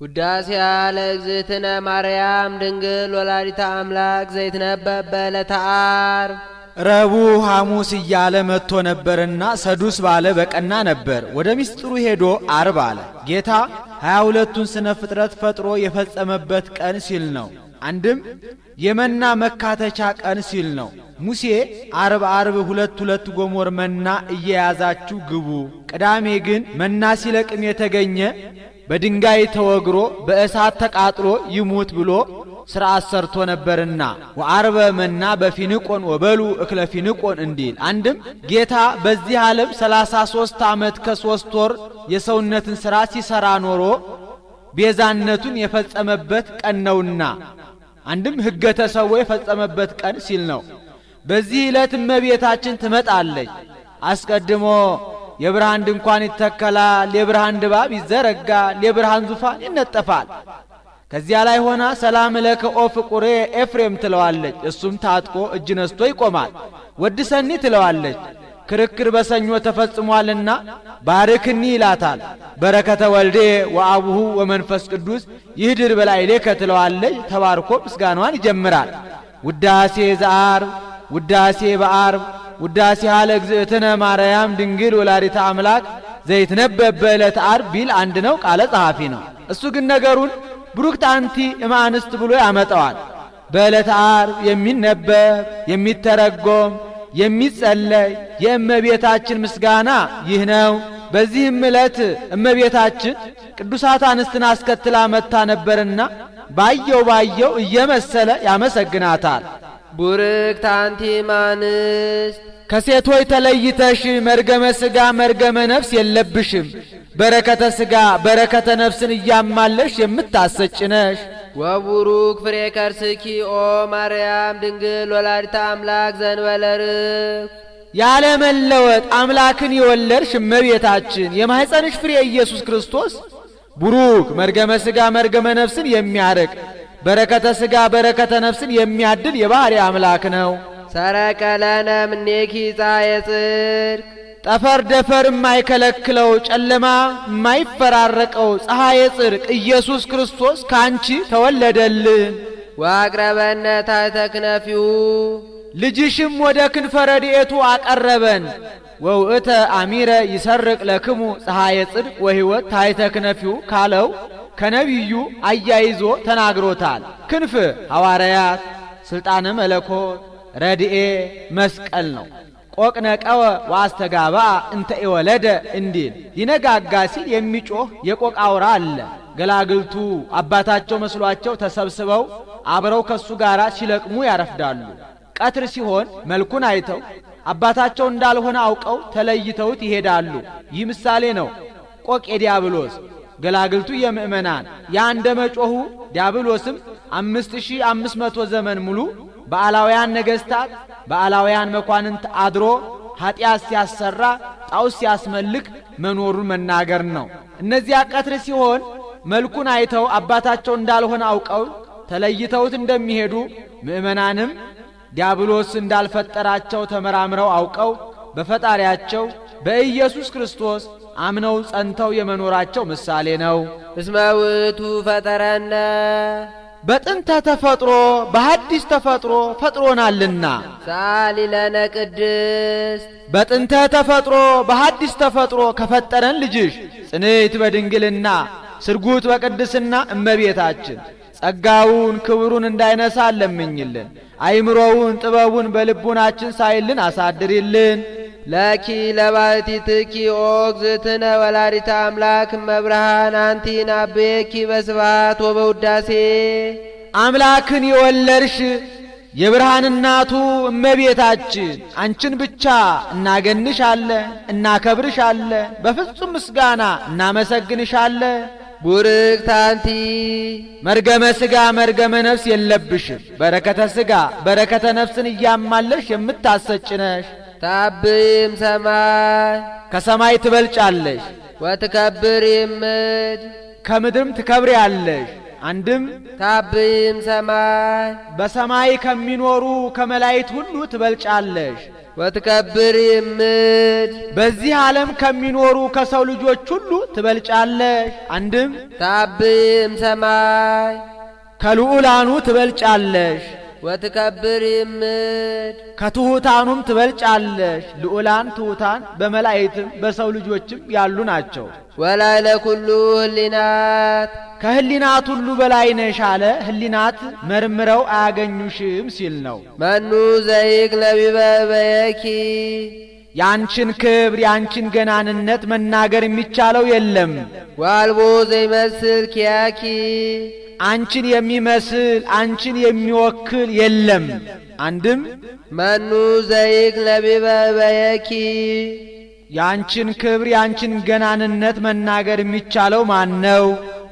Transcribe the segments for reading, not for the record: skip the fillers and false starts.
ውዳሴሃ ለእግዝእትነ ማርያም ድንግል ወላዲተ አምላክ ዘይትነበብ በዕለተ ዓርብ። ረቡዕ ሐሙስ እያለ መጥቶ ነበርና ሰዱስ ባለ በቀና ነበር። ወደ ምስጢሩ ሄዶ አርብ አለ። ጌታ 22ቱን ስነ ፍጥረት ፈጥሮ የፈጸመበት ቀን ሲል ነው። አንድም የመና መካተቻ ቀን ሲል ነው። ሙሴ አርብ አርብ ሁለት ሁለት ጎሞር መና እየያዛችሁ ግቡ፣ ቅዳሜ ግን መና ሲለቅም የተገኘ በድንጋይ ተወግሮ በእሳት ተቃጥሎ ይሙት ብሎ ሥርዓት ሰርቶ ነበርና ወአርበ መና በፊንቆን ወበሉ እክለ ፊንቆን እንዲል፣ አንድም ጌታ በዚህ ዓለም 33 ዓመት ከ3 ወር የሰውነትን ሥራ ሲሠራ ኖሮ ቤዛነቱን የፈጸመበት ቀን ነውና፣ አንድም ሕገ ተሰውኦ የፈጸመበት ቀን ሲል ነው። በዚህ ዕለት እመቤታችን ትመጣለች። አስቀድሞ የብርሃን ድንኳን ይተከላል፣ የብርሃን ድባብ ይዘረጋል፣ የብርሃን ዙፋን ይነጠፋል። ከዚያ ላይ ሆና ሰላም ለከ ኦ ፍቁርየ ኤፍሬም ትለዋለች። እሱም ታጥቆ እጅ ነስቶ ይቆማል። ወድሰኒ ትለዋለች። ክርክር በሰኞ ተፈጽሟልና ባርክኒ ይላታል። በረከተ ወልድየ ወአቡሁ ወመንፈስ ቅዱስ ይኅድር በላዕሌከ ትለዋለች። ተባርኮ ምስጋናዋን ይጀምራል። ውዳሴ ዘአርብ፣ ውዳሴ በአርብ፣ ውዳሴሃ ለእግዝእትነ ማርያም ድንግል ወላዲተ አምላክ ዘይትነበብ በዕለተ አርብ ቢል አንድ ነው፣ ቃለ ጸሐፊ ነው። እሱ ግን ነገሩን ብሩክት አንቲ እምአንስት ብሎ ያመጣዋል። በዕለተ አርብ የሚነበብ፣ የሚተረጎም፣ የሚጸለይ የእመቤታችን ምስጋና ይህ ነው። በዚህም ዕለት እመቤታችን ቅዱሳት አንስትን አስከትላ መጥታ ነበርና ባየው ባየው እየመሰለ ያመሰግናታል። ቡርክት አንቲ እምአንስት። ከሴቶች ተለይተሽ መርገመ ሥጋ መርገመ ነፍስ የለብሽም። በረከተ ሥጋ በረከተ ነፍስን እያማለሽ የምታሰጭ ነሽ። ወቡሩክ ፍሬ ከርስኪ ኦ ማርያም ድንግል ወላዲተ አምላክ ዘእንበለ ርኩስ። ያለ መለወጥ አምላክን የወለድሽ እመቤታችን የማኅፀንሽ ፍሬ ኢየሱስ ክርስቶስ ቡሩክ፣ መርገመ ሥጋ መርገመ ነፍስን የሚያርቅ፣ በረከተ ሥጋ በረከተ ነፍስን የሚያድል የባሕሪ አምላክ ነው። ሰረቀ ለነ እምኔኪ ፀሐየ ጽድቅ። ጠፈር ደፈር የማይከለክለው፣ ጨለማ የማይፈራረቀው ፀሐየ ጽድቅ ኢየሱስ ክርስቶስ ካንቺ ተወለደልን። ወአቅረበነ ታሕተ ክነፊሁ። ልጅሽም ወደ ክንፈ ረድኤቱ አቀረበን። ወውእተ አሚረ ይሰርቅ ለክሙ ፀሐየ ጽድቅ ወሕይወት ታሕተ ክነፊሁ ካለው ከነቢዩ አያይዞ ተናግሮታል። ክንፍ ሐዋርያት፣ ስልጣነ መለኮት፣ ረድኤ መስቀል ነው። ቆቅ ነቀወ ወአስተጋብአ እንተ ኢወለደ እንዲል ሊነጋጋ ሲል የሚጮህ የቆቅ አውራ አለ። ገላግልቱ አባታቸው መስሏቸው ተሰብስበው አብረው ከሱ ጋር ሲለቅሙ ያረፍዳሉ። ቀትር ሲሆን መልኩን አይተው አባታቸው እንዳልሆነ አውቀው ተለይተውት ይሄዳሉ። ይህ ምሳሌ ነው። ቆቅ የዲያብሎስ፣ ገላግልቱ የምእመናን። ያ እንደ መጮኹ ዲያብሎስም 5500 ዘመን ሙሉ በአላውያን ነገሥታት፣ በአላውያን መኳንንት አድሮ ኀጢአት ሲያሰራ፣ ጣዖት ሲያስመልክ መኖሩን መናገር ነው። እነዚያ ቀትር ሲሆን መልኩን አይተው አባታቸው እንዳልሆነ አውቀው ተለይተውት እንደሚሄዱ ምእመናንም ዲያብሎስ እንዳልፈጠራቸው ተመራምረው አውቀው በፈጣሪያቸው በኢየሱስ ክርስቶስ አምነው ጸንተው የመኖራቸው ምሳሌ ነው። እስመ ውእቱ ፈጠረነ። በጥንተ ተፈጥሮ በሐዲስ ተፈጥሮ ፈጥሮናልና። ሰአሊ ለነ ቅድስት። በጥንተ ተፈጥሮ በሐዲስ ተፈጥሮ ከፈጠረን ልጅሽ ጽንዕት በድንግልና ስርጉት በቅድስና እመቤታችን ጸጋውን ክብሩን እንዳይነሳ ለምኝልን። አይምሮውን ጥበቡን በልቡናችን ሳይልን አሳድሪልን። ለኪ ለባሕቲትኪ ኦ እግዝእትነ ወላዲተ አምላክ እመብርሃን አንቲ ናዐብየኪ በስብሐት ወበውዳሴ። አምላክን የወለድሽ የብርሃን እናቱ እመቤታችን አንቺን ብቻ እናገንሻለን፣ እናከብርሻለን፣ በፍጹም ምስጋና እናመሰግንሻለን። ቡርክት አንቲ። መርገመ ሥጋ መርገመ ነፍስ የለብሽም። በረከተ ሥጋ በረከተ ነፍስን እያማለሽ የምታሰጭ ነሽ። ተዐብዪ እምሰማይ። ከሰማይ ትበልጫለሽ። ወትከብሪ እምድር። ከምድርም ትከብሪያለሽ። አንድም ተዐብዪ እምሰማይ። በሰማይ ከሚኖሩ ከመላእክት ሁሉ ትበልጫለሽ። ወትከብሪ እምድር በዚህ ዓለም ከሚኖሩ ከሰው ልጆች ሁሉ ትበልጫለሽ። አንድም ተዐብዪ እምሰማይ ከልዑላኑ ትበልጫለሽ። ወትከብሪ እምድር ከትሑታኑም ትበልጫለሽ። ልዑላን ትሑታን በመላእክትም በሰው ልጆችም ያሉ ናቸው። ወላዕለ ኩሉ ህሊናት ከህሊናት ሁሉ በላይ ነሽ አለ። ህሊናት መርምረው አያገኙሽም ሲል ነው። መኑ ዘይክል ነቢበ ዕበየኪ ያንቺን ክብር ያንቺን ገናንነት መናገር የሚቻለው የለም። ወአልቦ ዘይመስል ኪያኪ አንቺን የሚመስል አንቺን የሚወክል የለም። አንድም መኑ ዘይክል ነቢበ ዕበየኪ ያንቺን ክብር ያንቺን ገናንነት መናገር የሚቻለው ማን ነው?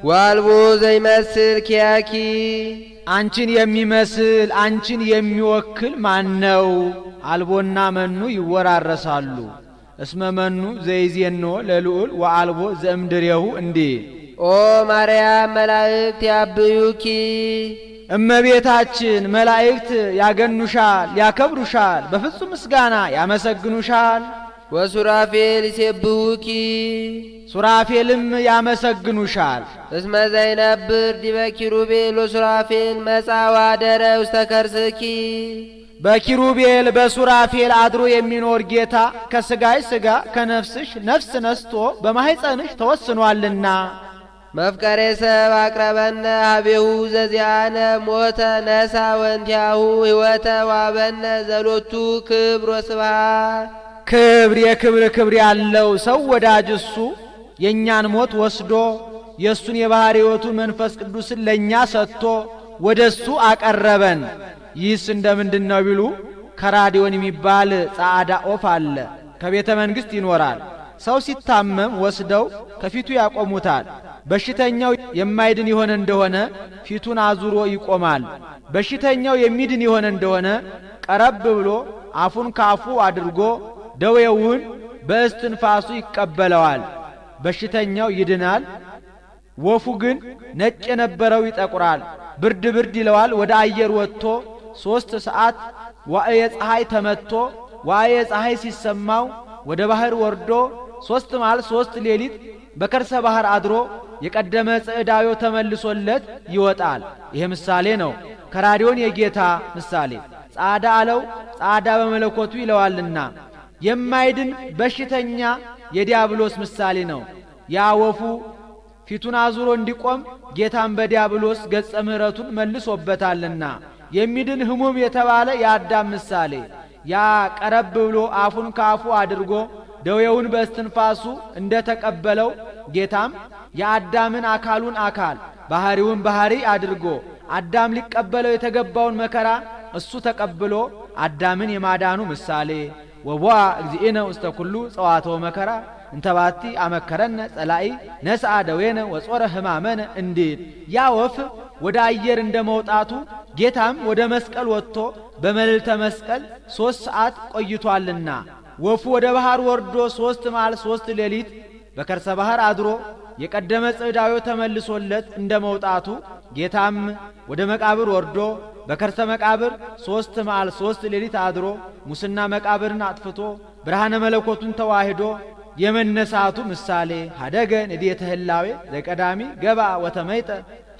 ወአልቦ ዘይመስል ኪያኪ አንቺን የሚመስል አንቺን የሚወክል ማን ነው? አልቦና መኑ ይወራረሳሉ። እስመ መኑ ዘይዜንዎ ለልዑል ወአልቦ ዘእምድሬሁ እንዲል። ኦ ማርያም መላእክት ያዐብዩኪ እመቤታችን መላእክት ያገኑሻል፣ ያከብሩሻል፣ በፍጹም ምስጋና ያመሰግኑሻል። ወሱራፌል ይሴብሑኪ ሱራፌልም ያመሰግኑሻል። እስመ ዘይነብር ዲበ ኪሩቤል ወሱራፌል መጽአ ወኀደረ ውስተ ከርስኪ በኪሩቤል በሱራፌል አድሮ የሚኖር ጌታ ከስጋሽ ስጋ ከነፍስሽ ነፍስ ነስቶ በማኅፀንሽ ተወስኗልና። መፍቀሬ ሰብእ አቅረበነ ኀቤሁ ዘዚአነ ሞተ ነሥአ ወእንቲአሁ ሕይወተ ወሀበነ ዘሎቱ ክብር ወስብሐት። ክብር የክብር ክብር ያለው ሰው ወዳጅ እሱ የእኛን ሞት ወስዶ የእሱን የባሕርይ ሕይወቱን መንፈስ ቅዱስን ለእኛ ሰጥቶ ወደ እሱ አቀረበን። ይህስ እንደ ምንድን ነው ቢሉ ከራዲዮን የሚባል ጻዕዳ ኦፍ አለ። ከቤተ መንግሥት ይኖራል። ሰው ሲታመም ወስደው ከፊቱ ያቆሙታል። በሽተኛው የማይድን የሆነ እንደሆነ ፊቱን አዙሮ ይቆማል። በሽተኛው የሚድን የሆነ እንደሆነ ቀረብ ብሎ አፉን ካፉ አድርጎ ደዌውን በእስትንፋሱ ይቀበለዋል። በሽተኛው ይድናል። ወፉ ግን ነጭ የነበረው ይጠቁራል፣ ብርድ ብርድ ይለዋል። ወደ አየር ወጥቶ 3 ሰዓት ዋዕየ ፀሐይ ተመትቶ ዋዕየ ፀሐይ ሲሰማው ወደ ባህር ወርዶ 3 መዓልት 3 ሌሊት በከርሰ ባህር አድሮ የቀደመ ጽዕዳዌው ተመልሶለት ይወጣል። ይሄ ምሳሌ ነው። ከራዲዮን የጌታ ምሳሌ ጻዳ አለው ጻዳ በመለኮቱ ይለዋልና የማይድን በሽተኛ የዲያብሎስ ምሳሌ ነው። ያ ወፉ ፊቱን አዙሮ እንዲቆም ጌታን በዲያብሎስ ገጸ ምሕረቱን መልሶበታልና የሚድን ሕሙም የተባለ የአዳም ምሳሌ ያ ቀረብ ብሎ አፉን ካፉ አድርጎ ደዌውን በእስትንፋሱ እንደ ተቀበለው ጌታም የአዳምን አካሉን አካል ባህሪውን ባህሪ አድርጎ አዳም ሊቀበለው የተገባውን መከራ እሱ ተቀብሎ አዳምን የማዳኑ ምሳሌ ወቦአ እግዚእነ ውስተ ኩሉ ጸዋትወ መከራ እንተባቲ አመከረነ ጸላኢ ነስአ ደዌነ ወጾረ ሕማመነ እንዲል ያ ወፍ ወደ አየር እንደ መውጣቱ ጌታም ወደ መስቀል ወጥቶ በመልዕልተ መስቀል 3 ሰዓት ቆይቷልና ወፉ ወደ ባህር ወርዶ 3 መዓልት 3 ሌሊት በከርሰ ባህር አድሮ የቀደመ ጽዕዳዌው ተመልሶለት እንደ መውጣቱ ጌታም ወደ መቃብር ወርዶ በከርሰ መቃብር 3 መዓልት 3 ሌሊት አድሮ ሙስና መቃብርን አጥፍቶ ብርሃነ መለኮቱን ተዋህዶ የመነሳቱ ምሳሌ ሀደገ ንዴተ ህላዌ ዘቀዳሚ ገባ ወተመይጠ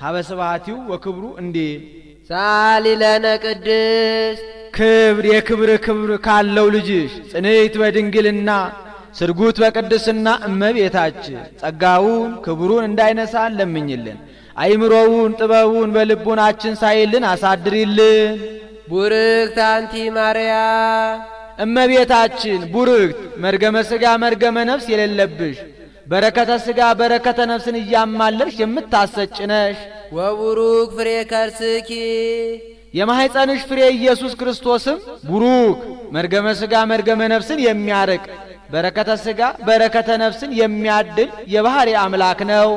ሀበ ስብሐቲው ወክብሩ እንዲል ሳሊ ለነ ቅድስት ክብር የክብር ክብር ካለው ልጅሽ ጽንዕት በድንግልና ስርጉት በቅድስና እመቤታችን ጸጋውን ክብሩን እንዳይነሳን ለምኝልን። አይምሮውን ጥበቡን በልቡናችን ሳይልን አሳድሪልን። ቡርክት አንቲ ማርያም እመቤታችን ቡርክት መርገመ ሥጋ መርገመ ነፍስ የሌለብሽ በረከተ ሥጋ በረከተ ነፍስን እያማለልሽ የምታሰጭ ነሽ። ወቡሩክ ፍሬ ከርስኪ የማህፀንሽ ፍሬ ኢየሱስ ክርስቶስም ቡሩክ መርገመ ሥጋ መርገመ ነፍስን የሚያርቅ በረከተ ሥጋ በረከተ ነፍስን የሚያድል የባህሪ አምላክ ነው።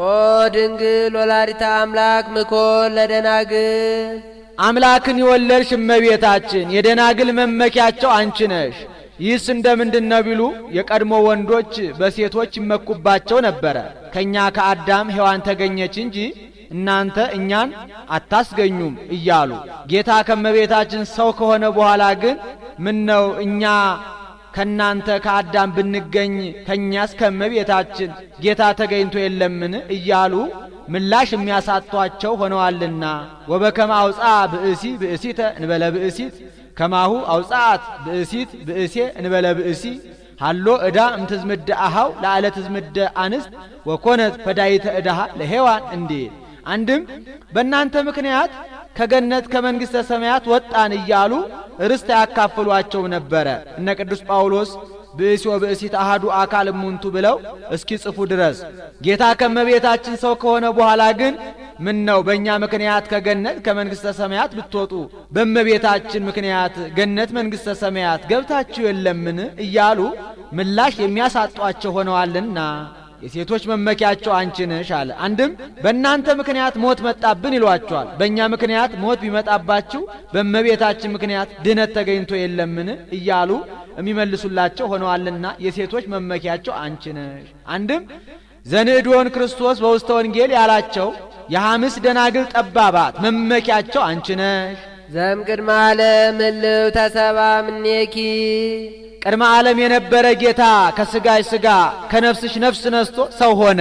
ኦ ድንግል ወላዲተ አምላክ ምኮን ለደናግል አምላክን የወለድሽ እመቤታችን የደናግል መመኪያቸው አንቺ ነሽ። ይህስ እንደምንድን ነው ቢሉ የቀድሞ ወንዶች በሴቶች ይመኩባቸው ነበረ። ከኛ ከአዳም ሔዋን ተገኘች እንጂ እናንተ እኛን አታስገኙም እያሉ ጌታ ከመቤታችን ሰው ከሆነ በኋላ ግን ምን ነው እኛ ከናንተ ከአዳም ብንገኝ ከኛስ ከእመቤታችን ጌታ ተገኝቶ የለምን እያሉ ምላሽ የሚያሳጧቸው ሆነዋልና። ወበከመ አውፅአ ብእሲ ብእሲተ እንበለ ብእሲት ከማሁ አውፅአት ብእሲት ብእሴ እንበለ ብእሲ ሃሎ ዕዳ እምትዝምደ አሃው ላዕለ ትዝምደ አንስት ወኮነት ፈዳይተ ዕዳሃ ለሔዋን እንዲል። አንድም በእናንተ ምክንያት ከገነት ከመንግሥተ ሰማያት ወጣን እያሉ ርስት ያካፍሏቸው ነበረ። እነ ቅዱስ ጳውሎስ ብእሲ ወብእሲት አሃዱ አካል እሙንቱ ብለው እስኪጽፉ ድረስ። ጌታ ከመቤታችን ሰው ከሆነ በኋላ ግን ምን ነው በእኛ ምክንያት ከገነት ከመንግሥተ ሰማያት ብትወጡ በእመቤታችን ምክንያት ገነት መንግሥተ ሰማያት ገብታችሁ የለምን እያሉ ምላሽ የሚያሳጧቸው ሆነዋልና የሴቶች መመኪያቸው አንቺ ነሽ አለ። አንድም በእናንተ ምክንያት ሞት መጣብን ይሏቸዋል። በእኛ ምክንያት ሞት ቢመጣባችሁ በእመቤታችን ምክንያት ድነት ተገኝቶ የለምን እያሉ የሚመልሱላቸው ሆነዋልና የሴቶች መመኪያቸው አንቺ ነሽ። አንድም ዘንዕዶን ክርስቶስ በውስተ ወንጌል ያላቸው የሐምስ ደናግል ጠባባት መመኪያቸው አንቺ ነሽ። ዘእምቅድመ ዓለም እልው ተሰብአ እምኔኪ። ቅድመ ዓለም የነበረ ጌታ ከስጋሽ ስጋ ከነፍስሽ ነፍስ ነስቶ ሰው ሆነ።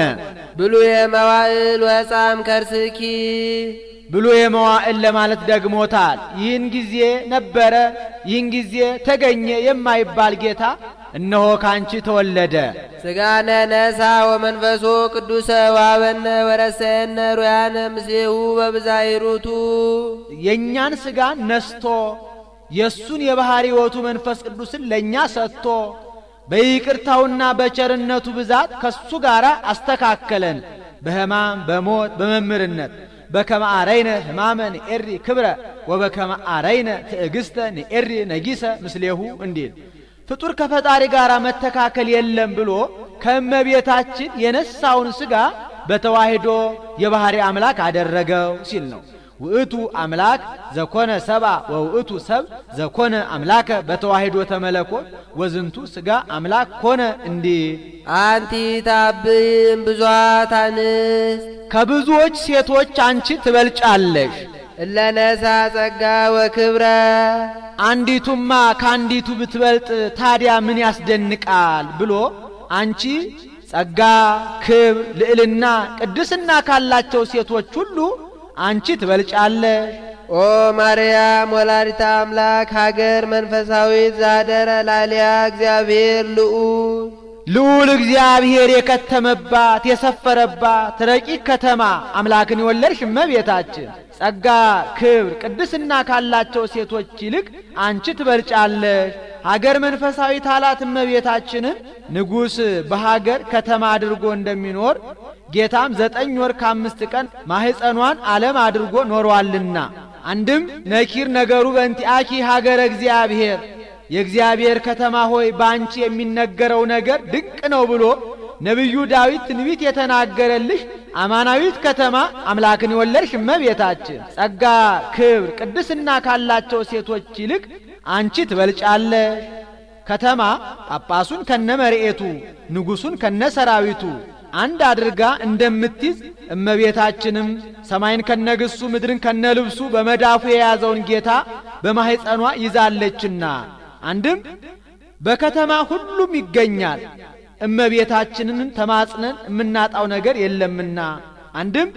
ብሉየ መዋዕል ወፅአ እምከርስኪ። ብሉየ መዋዕል ለማለት ደግሞታል። ይህን ጊዜ ነበረ፣ ይህን ጊዜ ተገኘ የማይባል ጌታ እነሆ ካንቺ ተወለደ። ስጋነ ነሳ ወመንፈሶ ቅዱሰ ዋበነ ወረሰየነ ሩያነ ምስሌሁ በብዛይሩቱ። የእኛን ስጋ ነስቶ የእሱን የባሕሪ ሕይወቱ መንፈስ ቅዱስን ለእኛ ሰጥቶ በይቅርታውና በቸርነቱ ብዛት ከሱ ጋር አስተካከለን። በሕማም በሞት በመምህርነት በከመ አረይነ ሕማመ ንኤሪ ክብረ ወበከመ አረይነ ትዕግስተ ንኤሪ ነጊሰ ምስሌሁ እንዲል፣ ፍጡር ከፈጣሪ ጋር መተካከል የለም ብሎ ከእመቤታችን የነሳውን ስጋ በተዋሂዶ የባሕሪ አምላክ አደረገው ሲል ነው። ውእቱ አምላክ ዘኮነ ሰብአ ወውእቱ ሰብ ዘኮነ አምላከ በተዋሂዶ ተመለኮት ወዝንቱ ስጋ አምላክ ኮነ እንዲል። አንቲ ተዐብዪ እምብዙኃት አንስት። ከብዙዎች ሴቶች አንቺ ትበልጫለሽ። እለ ነሥአ ጸጋ ወክብረ። አንዲቱማ ከአንዲቱ ብትበልጥ ታዲያ ምን ያስደንቃል ብሎ አንቺ ጸጋ፣ ክብር፣ ልዕልና፣ ቅድስና ካላቸው ሴቶች ሁሉ አንቺ ትበልጫለሽ። ኦ ማርያም ወላዲተ አምላክ ሀገር መንፈሳዊት ዘኀደረ ላዕሌሃ እግዚአብሔር ልዑል። ልዑል እግዚአብሔር የከተመባት የሰፈረባት ረቂቅ ከተማ አምላክን የወለድሽ እመቤታችን ጸጋ፣ ክብር፣ ቅድስና ካላቸው ሴቶች ይልቅ አንቺ ትበልጫለሽ። ሀገር መንፈሳዊት አላት እመቤታችንን። ንጉሥ በሀገር ከተማ አድርጎ እንደሚኖር ጌታም 9 ወር ከ5 ቀን ማህፀኗን ዓለም አድርጎ ኖሯልና። አንድም ነኪር ነገሩ በእንቲአኪ ሀገረ እግዚአብሔር፣ የእግዚአብሔር ከተማ ሆይ በአንቺ የሚነገረው ነገር ድንቅ ነው ብሎ ነቢዩ ዳዊት ትንቢት የተናገረልሽ አማናዊት ከተማ አምላክን የወለድሽ እመቤታችን ጸጋ፣ ክብር፣ ቅድስና ካላቸው ሴቶች ይልቅ አንቺ ትበልጫለሽ። ከተማ ጳጳሱን ከነ መርኤቱ ንጉሡን ከነ ሰራዊቱ አንድ አድርጋ እንደምትይዝ እመቤታችንም ሰማይን ከነግሱ ምድርን ከነልብሱ በመዳፉ የያዘውን ጌታ በማህፀኗ ይዛለችና። አንድም በከተማ ሁሉም ይገኛል፣ እመቤታችንን ተማጽነን የምናጣው ነገር የለምና። አንድም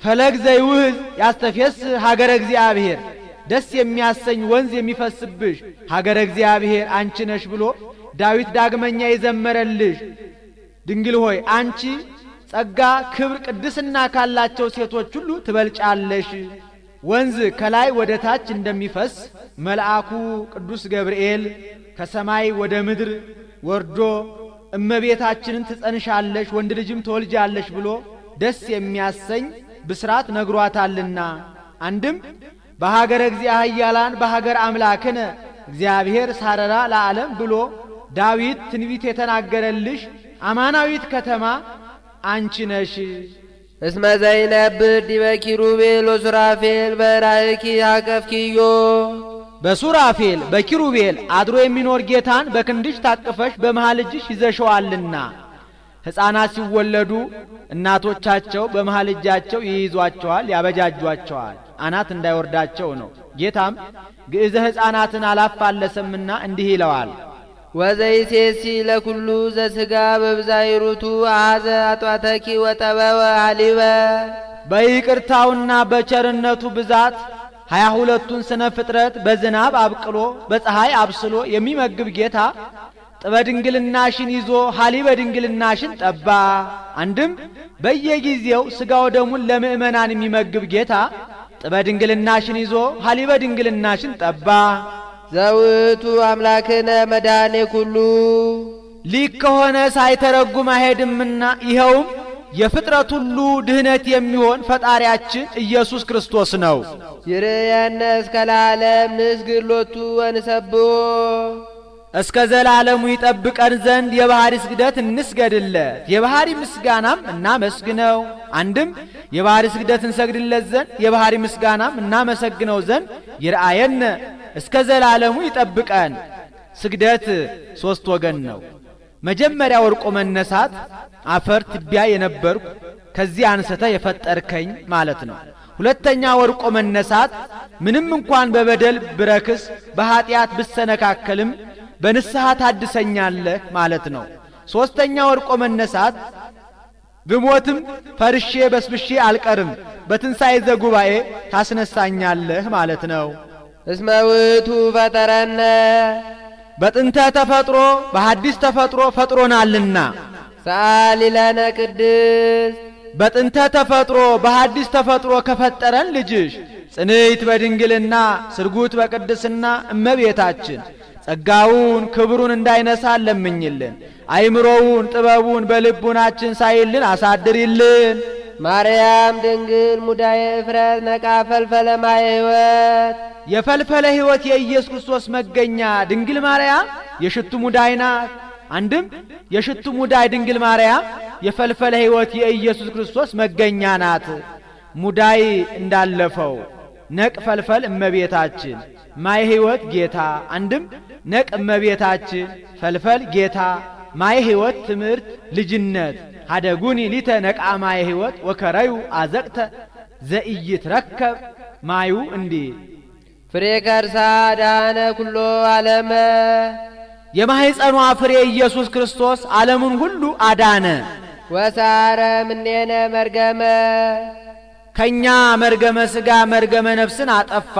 ፈለግ ዘይውህዝ ያስተፌስ ሀገረ እግዚአብሔር፣ ደስ የሚያሰኝ ወንዝ የሚፈስብሽ ሀገረ እግዚአብሔር አንቺ ነሽ ብሎ ዳዊት ዳግመኛ የዘመረልሽ ድንግል ሆይ አንቺ ጸጋ፣ ክብር፣ ቅድስና ካላቸው ሴቶች ሁሉ ትበልጫለሽ። ወንዝ ከላይ ወደ ታች እንደሚፈስ መልአኩ ቅዱስ ገብርኤል ከሰማይ ወደ ምድር ወርዶ እመቤታችንን ትጸንሻለሽ፣ ወንድ ልጅም ትወልጃለሽ ብሎ ደስ የሚያሰኝ ብስራት ነግሯታልና። አንድም በሀገረ እግዚአ ኃያላን በሀገር አምላክነ እግዚአብሔር ሳረራ ለዓለም ብሎ ዳዊት ትንቢት የተናገረልሽ አማናዊት ከተማ አንቺ ነሽ። እስመ ዘይነብር ዲበ ኪሩቤል ወሱራፌል በራእኪ አቀፍኪዮ። በሱራፌል በኪሩቤል አድሮ የሚኖር ጌታን በክንድሽ ታቅፈሽ በመሃል እጅሽ ይዘሸዋልና። ሕፃናት ሲወለዱ እናቶቻቸው በመሃል እጃቸው ይይዟቸዋል፣ ያበጃጇቸዋል፣ አናት እንዳይወርዳቸው ነው። ጌታም ግዕዘ ሕፃናትን አላፋለሰምና እንዲህ ይለዋል። ወዘይሴሲ ለኩሉ ዘስጋ በብዛይሩቱ አዘ አጧተኪ ወጠበወ ሀሊበ። በይቅርታውና በቸርነቱ ብዛት 22ቱን ስነ ፍጥረት በዝናብ አብቅሎ በፀሐይ አብስሎ የሚመግብ ጌታ ጥበ ድንግልናሽን ይዞ ሀሊበ ድንግልናሽን ጠባ። አንድም በየጊዜው ስጋው ደሙን ለምእመናን የሚመግብ ጌታ ጥበ ድንግልናሽን ይዞ ሀሊበ ድንግልናሽን ጠባ። ዘውቱ አምላክነ መድኃኔ ኩሉ። ሊቅ ከሆነ ሳይተረጉም አይሄድምና ይኸውም የፍጥረት ሁሉ ድህነት የሚሆን ፈጣሪያችን ኢየሱስ ክርስቶስ ነው። ይርየነ እስከ ለዓለም ንስግድ ሎቱ ወንሰብሖ። እስከ ዘላለሙ ይጠብቀን ዘንድ የባህሪ ስግደት እንስገድለት፣ የባህሪ ምስጋናም እናመስግነው። አንድም የባህሪ ስግደት እንሰግድለት ዘንድ የባህሪ ምስጋናም እናመሰግነው ዘንድ ይርአየነ እስከ ዘላለሙ ይጠብቀን። ስግደት ሶስት ወገን ነው። መጀመሪያ ወርቆ መነሳት፣ አፈር ትቢያ የነበርኩ ከዚህ አንስተ የፈጠርከኝ ማለት ነው። ሁለተኛ ወርቆ መነሳት፣ ምንም እንኳን በበደል ብረክስ በኀጢአት ብሰነካከልም በንስሐ ታድሰኛለህ ማለት ነው። ሶስተኛ ወርቆ መነሳት፣ ብሞትም ፈርሼ በስብሼ አልቀርም፣ በትንሣኤ ዘጉባኤ ታስነሳኛለህ ማለት ነው። እስመ ውእቱ ፈጠረነ። በጥንተ ተፈጥሮ በሐዲስ ተፈጥሮ ፈጥሮናልና። ሰአሊ ለነ ቅድስት። በጥንተ ተፈጥሮ በሐዲስ ተፈጥሮ ከፈጠረን ልጅሽ ጽንዕት በድንግልና ስርጉት በቅድስና እመቤታችን ጸጋውን ክብሩን እንዳይነሳ ለምኝልን። አይምሮውን ጥበቡን በልቡናችን ሳይልን አሳድሪልን። ማርያም ድንግል ሙዳየ እፍረት ነቃ ፈልፈለ ማየ ሕይወት። የፈልፈለ ሕይወት የኢየሱስ ክርስቶስ መገኛ ድንግል ማርያም የሽቱ ሙዳይ ናት። አንድም የሽቱ ሙዳይ ድንግል ማርያም የፈልፈለ ሕይወት የኢየሱስ ክርስቶስ መገኛ ናት። ሙዳይ እንዳለፈው ነቅ ፈልፈል እመቤታችን ማየ ሕይወት ጌታ። አንድም ነቅ እመቤታችን ፈልፈል ጌታ ማየ ሕይወት ትምህርት ልጅነት ሀደጉኒ ሊተ ነቃ ማየ ሕይወት ወከረዩ አዘቅተ ዘኢይትረከብ ማዩ እንዲህ። ፍሬ ከርሳ ዳነ ኩሎ ዓለመ። የማኅፀኗ ፍሬ ኢየሱስ ክርስቶስ ዓለሙን ሁሉ አዳነ። ወሳረ ምኔነ መርገመ። ከኛ መርገመ ሥጋ መርገመ ነፍስን አጠፋ።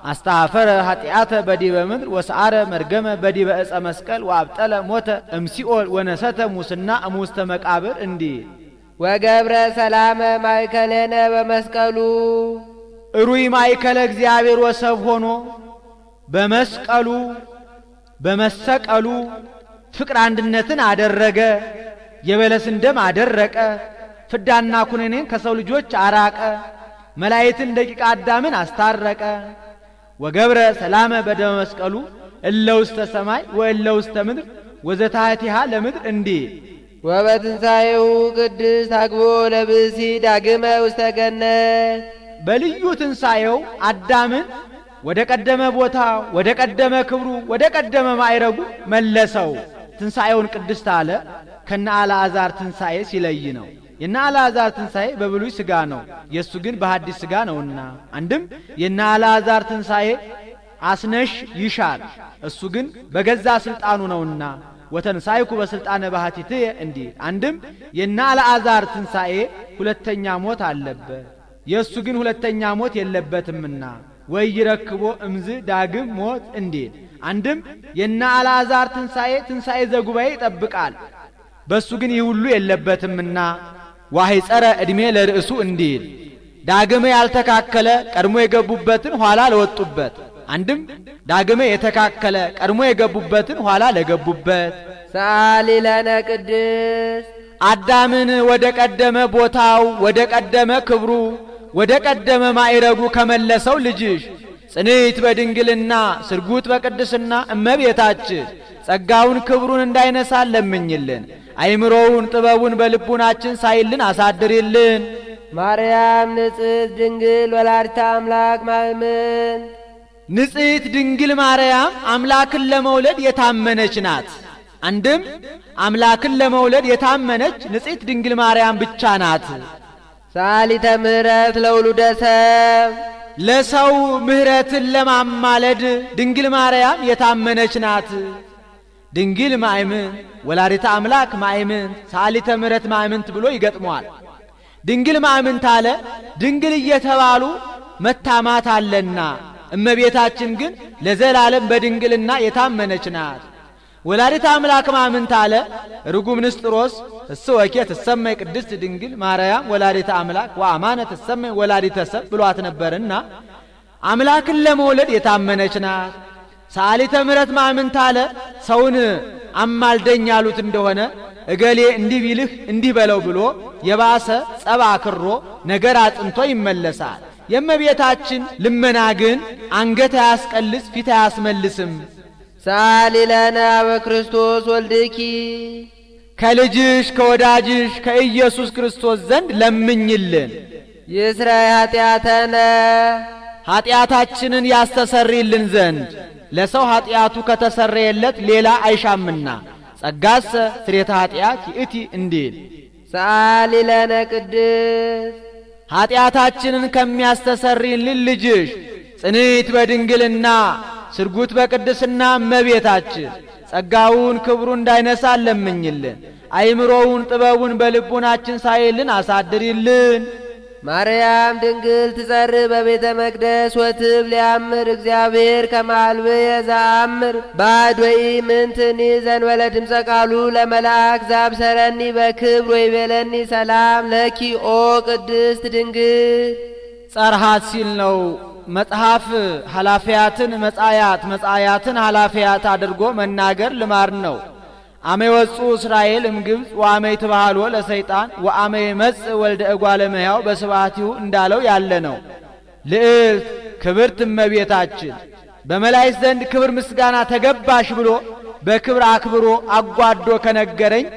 አስተአፈረ ኃጢአተ በዲበ ምድር ወሰአረ መርገመ በዲበ ዕፀ መስቀል ወአብጠለ ሞተ እምሲኦል ወነሰተ ሙስና እሙስተ መቃብር እንዲህ። ወገብረ ሰላመ ማእከሌነ በመስቀሉ። እሩይ ማእከለ እግዚአብሔር ወሰብ ሆኖ በመስቀሉ በመሰቀሉ ፍቅር አንድነትን አደረገ። የበለስን ደም አደረቀ። ፍዳና ኩነኔን ከሰው ልጆች አራቀ። መላእክትን ደቂቀ አዳምን አስታረቀ። ወገብረ ሰላመ በደመ መስቀሉ እለ ውስተ ሰማይ ወእለ ውስተ ምድር ወዘታሕቲሃ ለምድር እንዲህ። ወበትንሣኤሁ ቅድስት አግቦ ለብእሲ ዳግመ ውስተ ገነት። በልዩ ትንሣኤው አዳምን ወደ ቀደመ ቦታው፣ ወደ ቀደመ ክብሩ፣ ወደ ቀደመ ማዕረጉ መለሰው። ትንሣኤውን ቅድስት አለ ከነ አልዓዛር ትንሣኤ ሲለይ ነው። የነ አልዓዛር ትንሣኤ በብሉይ ሥጋ ነው፣ የእሱ ግን በሐዲስ ሥጋ ነውና። አንድም የነ አልዓዛር ትንሣኤ አስነሽ ይሻል፣ እሱ ግን በገዛ ሥልጣኑ ነውና ወተንሣይኩ በሥልጣነ ባህቲትየ እንዲህ። አንድም የነ አልዓዛር ትንሣኤ ሁለተኛ ሞት አለበት፣ የእሱ ግን ሁለተኛ ሞት የለበትምና ወኢይረክቦ እምዝ ዳግም ሞት እንዲል። አንድም የነ አልዓዛር ትንሣኤ ትንሣኤ ዘጉባኤ ይጠብቃል፣ በእሱ ግን ይህ ሁሉ የለበትምና ዋሂጸረ ዕድሜ ለርእሱ እንዲል። ዳግመ ያልተካከለ ቀድሞ የገቡበትን ኋላ ለወጡበት። አንድም ዳግመ የተካከለ ቀድሞ የገቡበትን ኋላ ለገቡበት። ሰአሊ ለነ ቅድስት። አዳምን ወደ ቀደመ ቦታው፣ ወደ ቀደመ ክብሩ፣ ወደ ቀደመ ማዕረጉ ከመለሰው ልጅሽ ጽንዕት በድንግልና ስርጉት በቅድስና እመቤታችን ጸጋውን ክብሩን እንዳይነሳ ለምኝልን። አይምሮውን ጥበቡን በልቡናችን ሳይልን አሳድሪልን። ማርያም ንጽሕት ድንግል ወላዲተ አምላክ ማእምን። ንጽሕት ድንግል ማርያም አምላክን ለመውለድ የታመነች ናት። አንድም አምላክን ለመውለድ የታመነች ንጽሕት ድንግል ማርያም ብቻ ናት። ሰአሊተ ምሕረት ለውሉደ ሰብ ለሰው ምሕረትን ለማማለድ ድንግል ማርያም የታመነች ናት። ድንግል ማእምን ወላዲተ አምላክ ማእምን ሰአሊተ ምሕረት ማእምንት ብሎ ይገጥመዋል። ድንግል ማእምንት አለ። ድንግል እየተባሉ መታማት አለና እመቤታችን ግን ለዘላለም በድንግልና የታመነች ናት። ወላዲተ አምላክ ማእምንት አለ። ርጉም ንስጥሮስ እስወኬ ትሰመይ ቅድስት ድንግል ማርያም ወላዲተ አምላክ ወአማነ ትሰመይ ወላዲተ ሰብ ብሏት ነበርና አምላክን ለመውለድ የታመነች ናት። ሰአሊተ ምሕረት ማእምንት አለ። ሰውን አማልደኝ ያሉት እንደሆነ እገሌ እንዲህ ቢልህ እንዲህ በለው ብሎ የባሰ ጸብ አክሮ ነገር አጽንቶ ይመለሳል። የእመቤታችን ልመና ግን አንገት አያስቀልስ ፊት አያስመልስም። ሰአሊ ለነ ኀበ ክርስቶስ ወልድኪ ከልጅሽ ከወዳጅሽ ከኢየሱስ ክርስቶስ ዘንድ ለምኝልን። ይስረይ ኃጢአተነ ኃጢአታችንን ያስተሰርይልን ዘንድ ለሰው ኃጢአቱ ከተሰረየለት ሌላ አይሻምና ጸጋሰ ስርየተ ኃጢአት ይእቲ እንዲል። ሰአሊ ለነ ቅድስት ኃጢአታችንን ከሚያስተሰርይልን ልጅሽ ጽንዕት በድንግልና ስርጉት በቅድስና እመቤታችን ጸጋውን ክብሩ እንዳይነሳ ለምኝልን። አይምሮውን ጥበቡን በልቡናችን ሳይልን አሳድሪልን። ማርያም ድንግል ትጸርህ በቤተ መቅደስ ወትብል ያምር እግዚአብሔር ከመ አልብየ ዘአምር ባዕድ ወኢምንትኒ ዘእንበለ ድምፀ ቃሉ ለመልአክ ዘአብሰረኒ በክብር ወይቤለኒ ሰላም ለኪ ኦ ቅድስት ድንግል። ጸርሃት ሲል ነው። መጽሐፍ ኃላፊያትን መጻያት መጻያትን ኃላፊያት አድርጎ መናገር ልማድ ነው። አመ ይወፁ እስራኤል እምግብፅ ወአመ ይትባሃሎ ለሰይጣን ወአመ ይመጽእ ወልደ እጓለ እመሕያው በስብሐቲሁ እንዳለው ያለ ነው። ልዕልት ክብርት እመቤታችን በመላእክት ዘንድ ክብር ምስጋና ተገባሽ ብሎ በክብር አክብሮ አጓዶ ከነገረኝ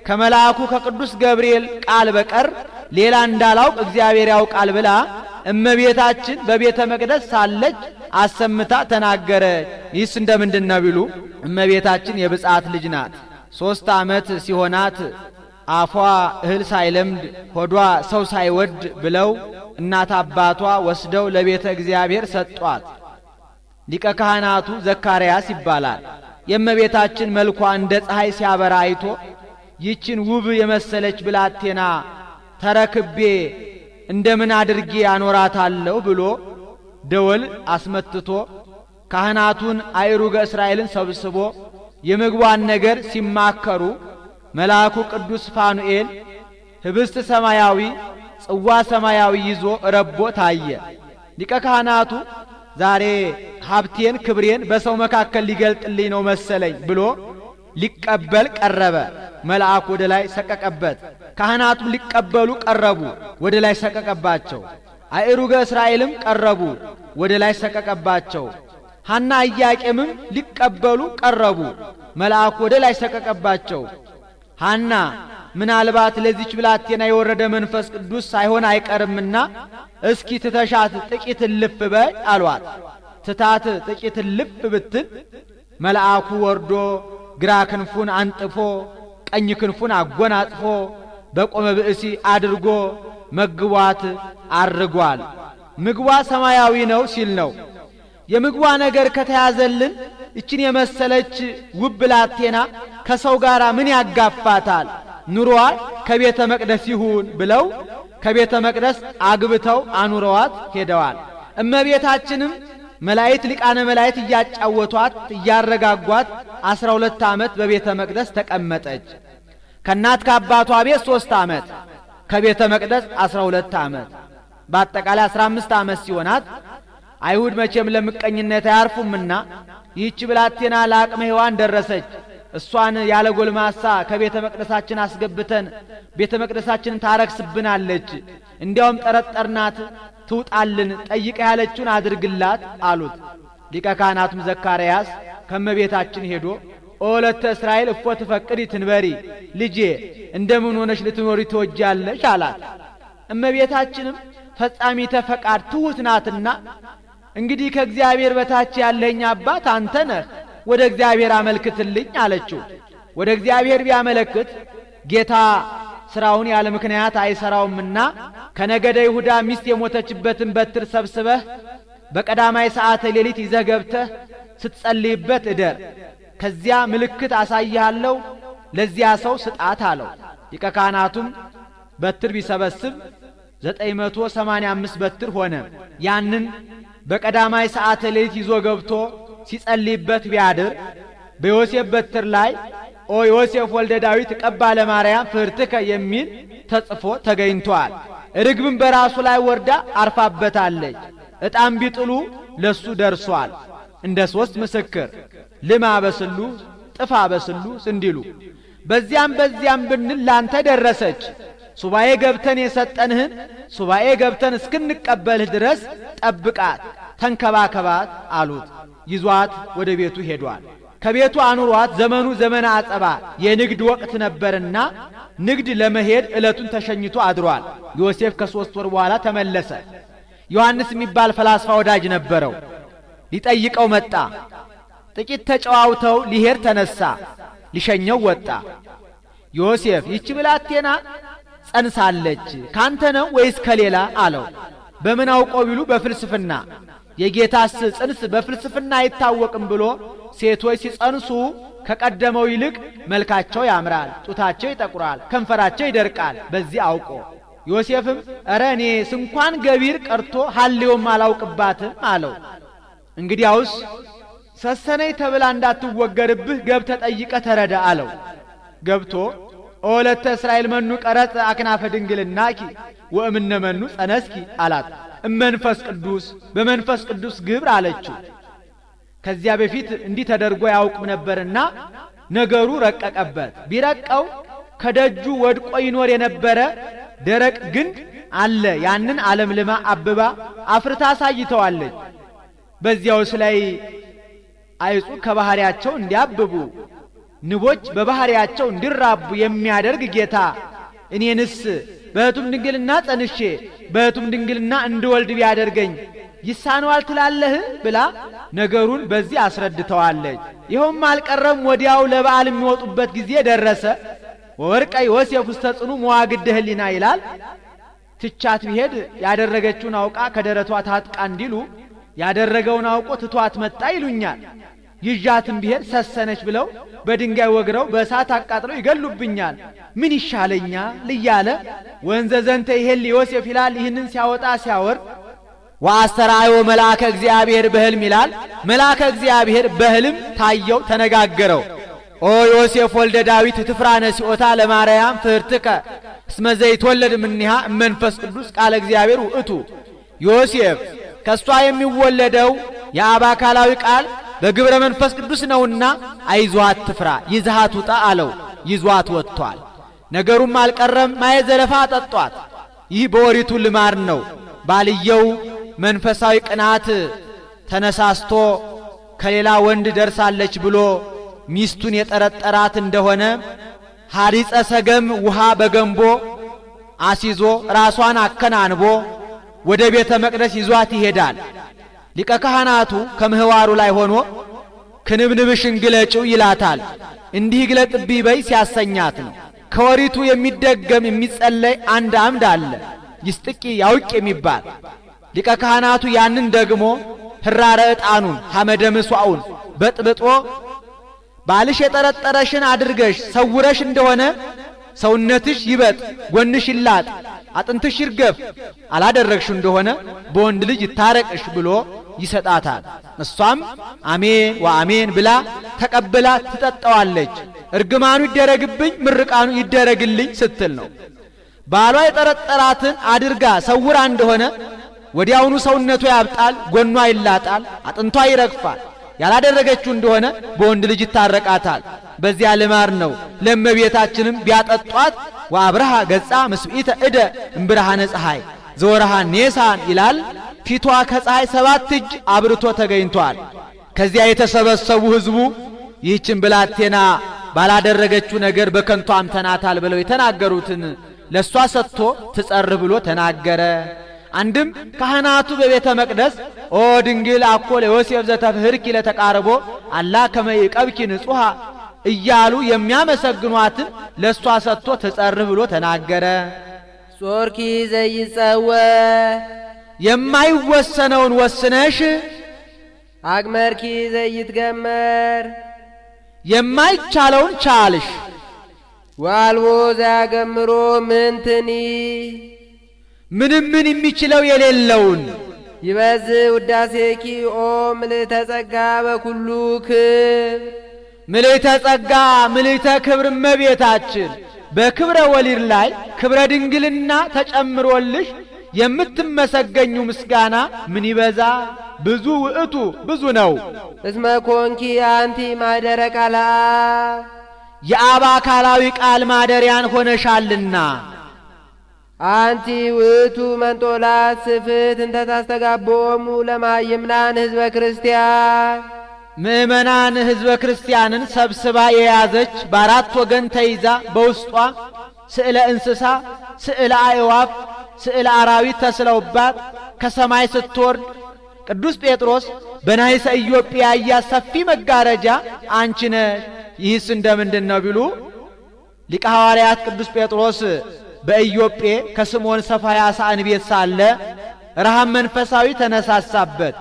ከመልአኩ ከቅዱስ ገብርኤል ቃል በቀር ሌላ እንዳላውቅ እግዚአብሔር ያውቃል ብላ እመቤታችን በቤተ መቅደስ ሳለች አሰምታ ተናገረች። ይህስ እንደምንድን ነው ቢሉ እመቤታችን የብፅዓት ልጅ ናት። 3 ዓመት ሲሆናት አፏ እህል ሳይለምድ ሆዷ ሰው ሳይወድ ብለው እናት አባቷ ወስደው ለቤተ እግዚአብሔር ሰጧት። ሊቀ ካህናቱ ዘካርያስ ይባላል። የእመቤታችን መልኳ እንደ ፀሐይ ሲያበራ አይቶ ይህችን ውብ የመሰለች ብላቴና ተረክቤ እንደምን አድርጌ አኖራታለሁ ብሎ ደወል አስመትቶ ካህናቱን አይሩገ እስራኤልን ሰብስቦ የምግቧን ነገር ሲማከሩ መልአኩ ቅዱስ ፋኑኤል ህብስት ሰማያዊ ጽዋ ሰማያዊ ይዞ ረቦ ታየ። ሊቀ ካህናቱ ዛሬ ሀብቴን ክብሬን በሰው መካከል ሊገልጥልኝ ነው መሰለኝ ብሎ ሊቀበል ቀረበ። መልአኩ ወደ ላይ ሰቀቀበት። ካህናቱም ሊቀበሉ ቀረቡ፣ ወደ ላይ ሰቀቀባቸው። አእሩገ እስራኤልም ቀረቡ፣ ወደ ላይ ሰቀቀባቸው። ሐና ኢያቄምም ሊቀበሉ ቀረቡ፣ መልአኩ ወደ ላይ ሰቀቀባቸው። ሐና ምናልባት ለዚች ብላቴና የወረደ መንፈስ ቅዱስ ሳይሆን አይቀርምና እስኪ ትተሻት ጥቂት እልፍ በይ አሏት። ትታት ጥቂት እልፍ ብትል መልአኩ ወርዶ ግራ ክንፉን አንጥፎ ቀኝ ክንፉን አጎናጽፎ በቆመ ብእሲ አድርጎ መግቧት አርጓል። ምግቧ ሰማያዊ ነው ሲል ነው። የምግቧ ነገር ከተያዘልን እችን የመሰለች ውብ ብላቴና ከሰው ጋር ምን ያጋፋታል? ኑሮዋ ከቤተ መቅደስ ይሁን ብለው ከቤተ መቅደስ አግብተው አኑረዋት ሄደዋል። እመቤታችንም መላእክት ሊቃነ መላእክት እያጫወቷት እያረጋጓት 12 ዓመት በቤተ መቅደስ ተቀመጠች። ከእናት ከአባቷ ቤት 3 ዓመት፣ ከቤተ መቅደስ 12 ዓመት፣ በአጠቃላይ 15 ዓመት ሲሆናት አይሁድ መቼም ለምቀኝነት አያርፉምና ይህች ብላቴና ለአቅመ ሔዋን ደረሰች፣ እሷን ያለ ጎልማሳ ከቤተ መቅደሳችን አስገብተን ቤተ መቅደሳችንን ታረክስብናለች፣ እንዲያውም ጠረጠርናት፣ ትውጣልን፣ ጠይቀ ያለችውን አድርግላት አሉት። ሊቀ ካህናቱም ዘካርያስ ከመቤታችን ሄዶ ኦለተ እስራኤል እፎ ትፈቅዲ ትንበሪ፣ ልጄ እንደምን ሆነሽ ልትኖሪ ትወጃለሽ አላት። እመቤታችንም ፈጻሚተ ፈቃድ ትሑት ናትና እንግዲህ ከእግዚአብሔር በታች ያለኝ አባት አንተ ነህ፣ ወደ እግዚአብሔር አመልክትልኝ አለችው። ወደ እግዚአብሔር ቢያመለክት ጌታ ስራውን ያለ ምክንያት አይሰራውምና ከነገደ ይሁዳ ሚስት የሞተችበትን በትር ሰብስበህ በቀዳማይ ሰዓተ ሌሊት ይዘህ ገብተህ ስትጸልይበት እደር። ከዚያ ምልክት አሳይሃለሁ፣ ለዚያ ሰው ስጣት አለው። ሊቀ ካህናቱም በትር ቢሰበስብ 985 በትር ሆነ። ያንን በቀዳማይ ሰዓተ ሌሊት ይዞ ገብቶ ሲጸልይበት ቢያድር በዮሴፍ በትር ላይ "ኦ ዮሴፍ ወልደ ዳዊት ዕቀባ ለማርያም ፍኅርትከ" የሚል ተጽፎ ተገኝቷል። ርግብም በራሱ ላይ ወርዳ አርፋበታለች። ዕጣም ቢጥሉ ለሱ ደርሷል። እንደ ሶስት ምስክር ልማ በስሉስ ጥፋ በስሉስ እንዲሉ በዚያም በዚያም ብንል ላንተ ደረሰች። ሱባኤ ገብተን የሰጠንህን ሱባኤ ገብተን እስክንቀበልህ ድረስ ጠብቃት፣ ተንከባከባት አሉት። ይዟት ወደ ቤቱ ሄዷል። ከቤቱ አኑሯት ዘመኑ ዘመነ አጸባ የንግድ ወቅት ነበርና ንግድ ለመሄድ ዕለቱን ተሸኝቶ አድሯል። ዮሴፍ ከ3 ወር በኋላ ተመለሰ። ዮሐንስ የሚባል ፈላስፋ ወዳጅ ነበረው። ሊጠይቀው መጣ። ጥቂት ተጨዋውተው ሊሄድ ተነሳ። ሊሸኘው ወጣ። ዮሴፍ ይቺ ብላቴና ጸንሳለች፣ ካንተ ነው ወይስ ከሌላ አለው። በምን አውቆ ቢሉ በፍልስፍና። የጌታስ ጽንስ በፍልስፍና አይታወቅም ብሎ ሴቶች ሲጸንሱ ከቀደመው ይልቅ መልካቸው ያምራል፣ ጡታቸው ይጠቁራል፣ ከንፈራቸው ይደርቃል። በዚህ አውቆ ዮሴፍም እረ እኔ ስንኳን ገቢር ቀርቶ ሀሌውም አላውቅባትም አለው። እንግዲያውስ ሰሰነኝ ተብላ እንዳትወገርብህ ገብተህ ጠይቀህ ተረዳ አለው። ገብቶ "ኦ ወለተ እስራኤል፣ መኑ ቀረጸ አክናፈ ድንግልናኪ ወእምነ መኑ ጸነስኪ?" አላት። እመንፈስ ቅዱስ፣ በመንፈስ ቅዱስ ግብር አለችው። ከዚያ በፊት እንዲህ ተደርጎ ያውቅም ነበርና ነገሩ ረቀቀበት። ቢረቀው ከደጁ ወድቆ ይኖር የነበረ ደረቅ ግንድ አለ። ያንን አለምልማ አብባ አፍርታ አሳይተዋለች። በዚያውስ ላይ አይጹ ከባህሪያቸው እንዲያብቡ፣ ንቦች በባህሪያቸው እንዲራቡ የሚያደርግ ጌታ እኔንስ በኅቱም ድንግልና ጸንሼ በኅቱም ድንግልና እንድወልድ ቢያደርገኝ ይሳነዋል ትላለህ? ብላ ነገሩን በዚህ አስረድተዋለች። ይኸውም አልቀረም፣ ወዲያው ለበዓል የሚወጡበት ጊዜ ደረሰ። ወወድቀ ዮሴፍ ውስተ ጽኑ መዋግደ ህሊና ይላል። ትቻት ቢሄድ ያደረገችውን አውቃ ከደረቷ ታጥቃ እንዲሉ ያደረገውን አውቆ ትቷት መጣ ይሉኛል። ይዣትም ቢሄድ ሰሰነች ብለው በድንጋይ ወግረው በእሳት አቃጥለው ይገሉብኛል። ምን ይሻለኛል እያለ ወእንዘ ዘንተ ይሄሊ ዮሴፍ ይላል። ይህንን ሲያወጣ ሲያወርድ ወአስተርአዮ መልአከ እግዚአብሔር በሕልም ይላል። መልአከ እግዚአብሔር በሕልም ታየው፣ ተነጋገረው። "ኦ ዮሴፍ ወልደ ዳዊት፣ ኢትፍራህ ነሲኦታ ለማርያም ፍኅርትከ፣ እስመ ዘይትወለድ እምኔሃ እመንፈስ ቅዱስ ቃለ እግዚአብሔር ውእቱ።" ዮሴፍ፣ ከእሷ የሚወለደው የአብ አካላዊ ቃል በግብረ መንፈስ ቅዱስ ነውና አይዞህ፣ አትፍራ፣ ይዘሃት ውጣ አለው። ይዟት ወጥቷል። ነገሩም አልቀረም፣ ማየ ዘለፋ አጠጧት። ይህ በኦሪቱ ልማድ ነው። ባልየው መንፈሳዊ ቅናት ተነሳስቶ ከሌላ ወንድ ደርሳለች ብሎ ሚስቱን የጠረጠራት እንደሆነ ሐሪጸ ሰገም ውሃ በገንቦ አሲዞ ራሷን አከናንቦ ወደ ቤተ መቅደስ ይዟት ይሄዳል። ሊቀ ካህናቱ ከምህዋሩ ላይ ሆኖ "ክንብንብሽን ግለጪው" ይላታል። እንዲህ ግለጥብኝ በይ ሲያሰኛት ነው። ከወሪቱ የሚደገም የሚጸለይ አንድ አምድ አለ፣ ይስጥቂ ያውቅ የሚባል። ሊቀ ካህናቱ ያንን ደግሞ ህራረ ዕጣኑን ሐመደ ምሷውን በጥብጦ ባልሽ የጠረጠረሽን አድርገሽ ሰውረሽ እንደሆነ ሰውነትሽ ይበጥ፣ ጎንሽ ይላጥ፣ አጥንትሽ ይርገፍ፣ አላደረግሽ እንደሆነ በወንድ ልጅ ይታረቅሽ ብሎ ይሰጣታል። እሷም አሜን ወአሜን ብላ ተቀብላ ትጠጣዋለች። እርግማኑ ይደረግብኝ፣ ምርቃኑ ይደረግልኝ ስትል ነው። ባሏ የጠረጠራትን አድርጋ ሰውራ እንደሆነ ወዲያውኑ ሰውነቱ ያብጣል፣ ጎኗ ይላጣል፣ አጥንቷ ይረግፋል። ያላደረገችው እንደሆነ በወንድ ልጅ ይታረቃታል። በዚያ ልማድ ነው። ለእመቤታችንም ቢያጠጧት ወአብርሃ ገጻ ምስብኢተ እደ እምብርሃነ ፀሐይ ዘወርሃ ኔሳን ይላል። ፊቷ ከፀሐይ 7 እጅ አብርቶ ተገኝቷል። ከዚያ የተሰበሰቡ ሕዝቡ ይህችን ብላቴና ባላደረገችው ነገር በከንቱ አምተናታል ብለው የተናገሩትን ለእሷ ሰጥቶ ትጸር ብሎ ተናገረ። አንድም ካህናቱ በቤተ መቅደስ "ኦ ድንግል፣ አኮ ለዮሴፍ ዘተፍህርኪ ለተቃርቦ፣ አላ ከመ ይዕቀብኪ ንጹሐ እያሉ የሚያመሰግኗትን ለእሷ ሰጥቶ ትጸርህ ብሎ ተናገረ። ጾርኪ ዘይጸወር የማይወሰነውን ወስነሽ፣ አግመርኪ ዘይትገመር የማይቻለውን ቻልሽ። ወአልቦ ዘያገምሮ ምንትኒ ምንም ምን የሚችለው የሌለውን። ይበዝህ ውዳሴኪ ኦ ምልዕተ ጸጋ በኩሉ ክብር። ምልዕተ ጸጋ ምልዕተ ክብር እመቤታችን፣ በክብረ ወሊድ ላይ ክብረ ድንግልና ተጨምሮልሽ የምትመሰገኙ ምስጋና ምን ይበዛ! ብዙ ውእቱ፣ ብዙ ነው። እስመ ኮንኪ አንቲ ማኅደረ ቃለ አብ። የአብ አካላዊ ቃል ማደሪያን ሆነሻልና። አንቲ ውእቱ መንጦላት ስፍት እንተ ታስተጋብኦሙ ለመሃይምናን ህዝበ ክርስቲያን። ምእመናን ሕዝበ ክርስቲያንን ሰብስባ የያዘች፣ በአራት ወገን ተይዛ በውስጧ ስዕለ እንስሳ፣ ስዕለ አዕዋፍ፣ ስዕለ አራዊት ተስለውባት ከሰማይ ስትወርድ ቅዱስ ጴጥሮስ በናይሰ ኢዮጴ ያያት ሰፊ መጋረጃ አንቺ ነሽ። ይህስ እንደ ምንድን ነው ቢሉ፣ ሊቀ ሐዋርያት ቅዱስ ጴጥሮስ በኢዮጴ ከስምዖን ሰፋ ዓሣን ቤት ሳለ ረሃብ መንፈሳዊ ተነሳሳበት።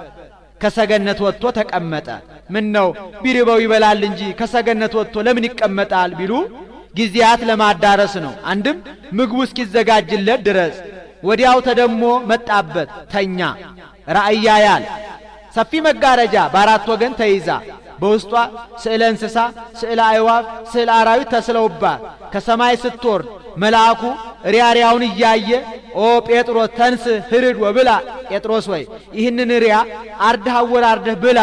ከሰገነት ወጥቶ ተቀመጠ። ምን ነው ቢርበው ይበላል እንጂ ከሰገነት ወጥቶ ለምን ይቀመጣል ቢሉ፣ ጊዜያት ለማዳረስ ነው። አንድም ምግቡ እስኪዘጋጅለት ድረስ። ወዲያው ተደሞ መጣበት፣ ተኛ። ራእይ ያያል። ሰፊ መጋረጃ በአራት ወገን ተይዛ በውስጧ ስዕለ እንስሳ፣ ስዕለ አዕዋፍ፣ ስዕለ አራዊት ተስለውባት ከሰማይ ስትወርድ መልአኩ ሪያሪያውን እያየ "ኦ ጴጥሮስ፣ ተንሥእ ኅርድ ወብላዕ፣ ጴጥሮስ ወይ ይህንን ሪያ አርድህ አወራርደህ ብላ"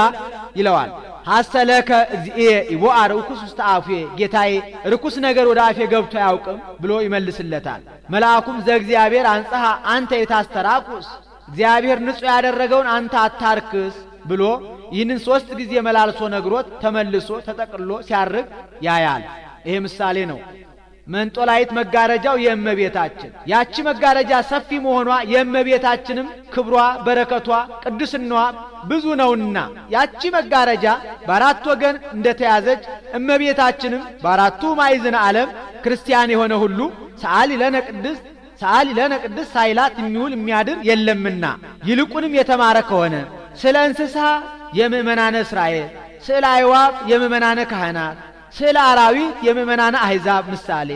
ይለዋል። "ሐሰ ለከ እግዚእየ፣ ኢቦአ ርኩስ ውስተ አፉየ፣ ጌታዬ ርኩስ ነገር ወደ አፌ ገብቶ አያውቅም" ብሎ ይመልስለታል። መልአኩም "ዘእግዚአብሔር አንጽሐ አንተ ኢታስተራኩስ፣ እግዚአብሔር ንጹሕ ያደረገውን አንተ አታርክስ" ብሎ ይህንን ሶስት ጊዜ መላልሶ ነግሮት ተመልሶ ተጠቅሎ ሲያርግ ያያል። ይሄ ምሳሌ ነው። መንጦላይት መጋረጃው የእመቤታችን፣ ያቺ መጋረጃ ሰፊ መሆኗ የእመቤታችንም ክብሯ፣ በረከቷ፣ ቅድስናዋ ብዙ ነውና ያቺ መጋረጃ በአራት ወገን እንደተያዘች እመቤታችንም በአራቱ ማዕዘነ ዓለም ክርስቲያን የሆነ ሁሉ "ሰአሊ ለነ ቅድስት፣ ሰአሊ ለነ ቅድስት" ሳይላት የሚውል የሚያድር የለምና፣ ይልቁንም የተማረ ከሆነ ስለ እንስሳ የምእመናነ እስራኤል፣ ስዕለ አዕዋፍ የምእመናነ ካህናት፣ ስዕለ አራዊት የምእመናነ አሕዛብ ምሳሌ፣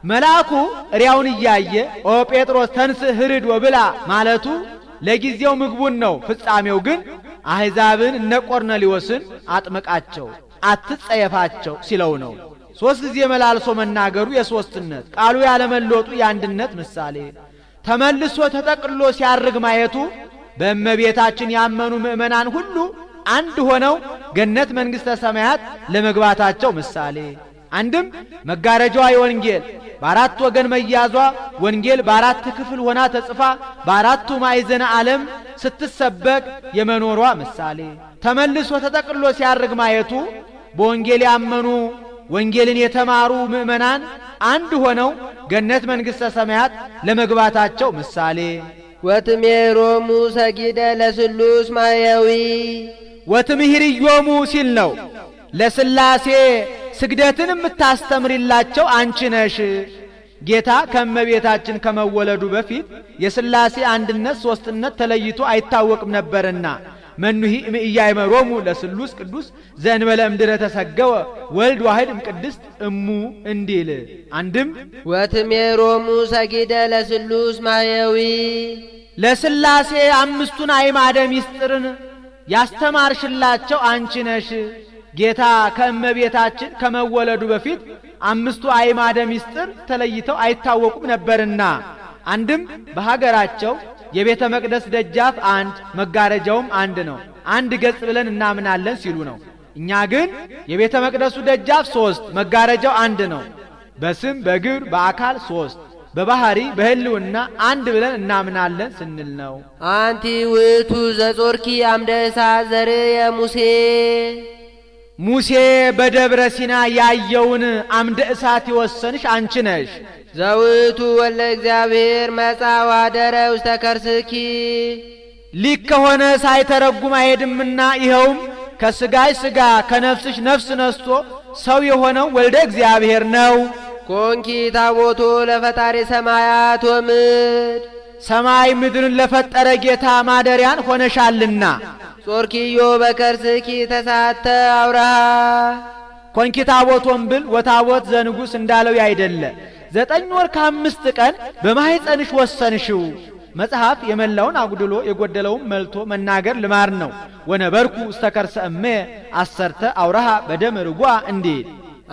መልአኩ እሪያውን እያየ "ኦ ጴጥሮስ፣ ተንሥእ ኅርድ ወብላዕ" ማለቱ ለጊዜው ምግቡን ነው። ፍጻሜው ግን አሕዛብን እነ ቆርኔሌዎስን አጥምቃቸው፣ አትጸየፋቸው ሲለው ነው። ሶስት ጊዜ መላልሶ መናገሩ የሶስትነት፣ ቃሉ ያለመለወጡ የአንድነት ምሳሌ፣ ተመልሶ ተጠቅሎ ሲያርግ ማየቱ በእመቤታችን ያመኑ ምእመናን ሁሉ አንድ ሆነው ገነት መንግሥተ ሰማያት ለመግባታቸው ምሳሌ፣ አንድም መጋረጃዋ የወንጌል በአራት ወገን መያዟ ወንጌል በአራት ክፍል ሆና ተጽፋ በአራቱ ማዕዘነ ዓለም ስትሰበክ የመኖሯ ምሳሌ፣ ተመልሶ ተጠቅሎ ሲያርግ ማየቱ በወንጌል ያመኑ ወንጌልን የተማሩ ምእመናን አንድ ሆነው ገነት መንግሥተ ሰማያት ለመግባታቸው ምሳሌ። ወትሜሮሙ ሰጊደ ለስሉስ ማየዊ። ወትምህርዮሙ ሲል ነው። ለስላሴ ስግደትን የምታስተምሪላቸው አንቺ ነሽ። ጌታ ከእመቤታችን ከመወለዱ በፊት የስላሴ አንድነት ሶስትነት ተለይቶ አይታወቅም ነበርና "መኑሂ እምኢያእመሮሙ ለስሉስ ቅዱስ ዘእንበለ እምድኅረ ተሠገወ ወልድ ዋሕድ እምቅድስት እሙ" እንዲል፣ አንድም ወትሜሮሙ ሰጊደ ለስሉስ ማየዊ። ለስላሴ አምስቱን አዕማደ ምስጢርን ያስተማርሽላቸው አንቺ ነሽ። ጌታ ከእመቤታችን ከመወለዱ በፊት አምስቱ አዕማደ ምስጢር ተለይተው አይታወቁም ነበርና፣ አንድም በሀገራቸው የቤተ መቅደስ ደጃፍ አንድ መጋረጃውም አንድ ነው፣ አንድ ገጽ ብለን እናምናለን ሲሉ ነው። እኛ ግን የቤተ መቅደሱ ደጃፍ ሶስት መጋረጃው አንድ ነው፣ በስም በግብር በአካል ሶስት በባህሪ በህልውና አንድ ብለን እናምናለን ስንል ነው። አንቲ ውእቱ ዘጾርኪ አምደ እሳት ዘርእየ ሙሴ። ሙሴ በደብረ ሲና ያየውን አምደ እሳት የወሰንሽ አንቺ ነሽ። ዘውእቱ ወልደ እግዚአብሔር መጽአ ወኀደረ ውስተ ከርስኪ። ሊቅ ከሆነ ሳይተረጉም አይሄድምና ይኸውም ከስጋሽ ስጋ ከነፍስሽ ነፍስ ነስቶ ሰው የሆነው ወልደ እግዚአብሔር ነው። ኮንኪ ታቦቶ ለፈጣሪ ሰማያት ወምድር ሰማይ ምድርን ለፈጠረ ጌታ ማደሪያን ሆነሻልና። ጾርኪዮ በከርስኪ ተስዓተ አውራኀ ኮንኪ ታቦቶን ብል ወታቦት ዘንጉስ እንዳለው ያይደለ 9 ወር ከ5 ቀን በማኅፀንሽ ወሰንሽው። መጽሐፍ የመላውን አጉድሎ የጎደለውን መልቶ መናገር ልማድ ነው። ወነበርኩ ውስተ ከርሰ እምየ 10 አውራኀ በደም ርጉአ እንዲል።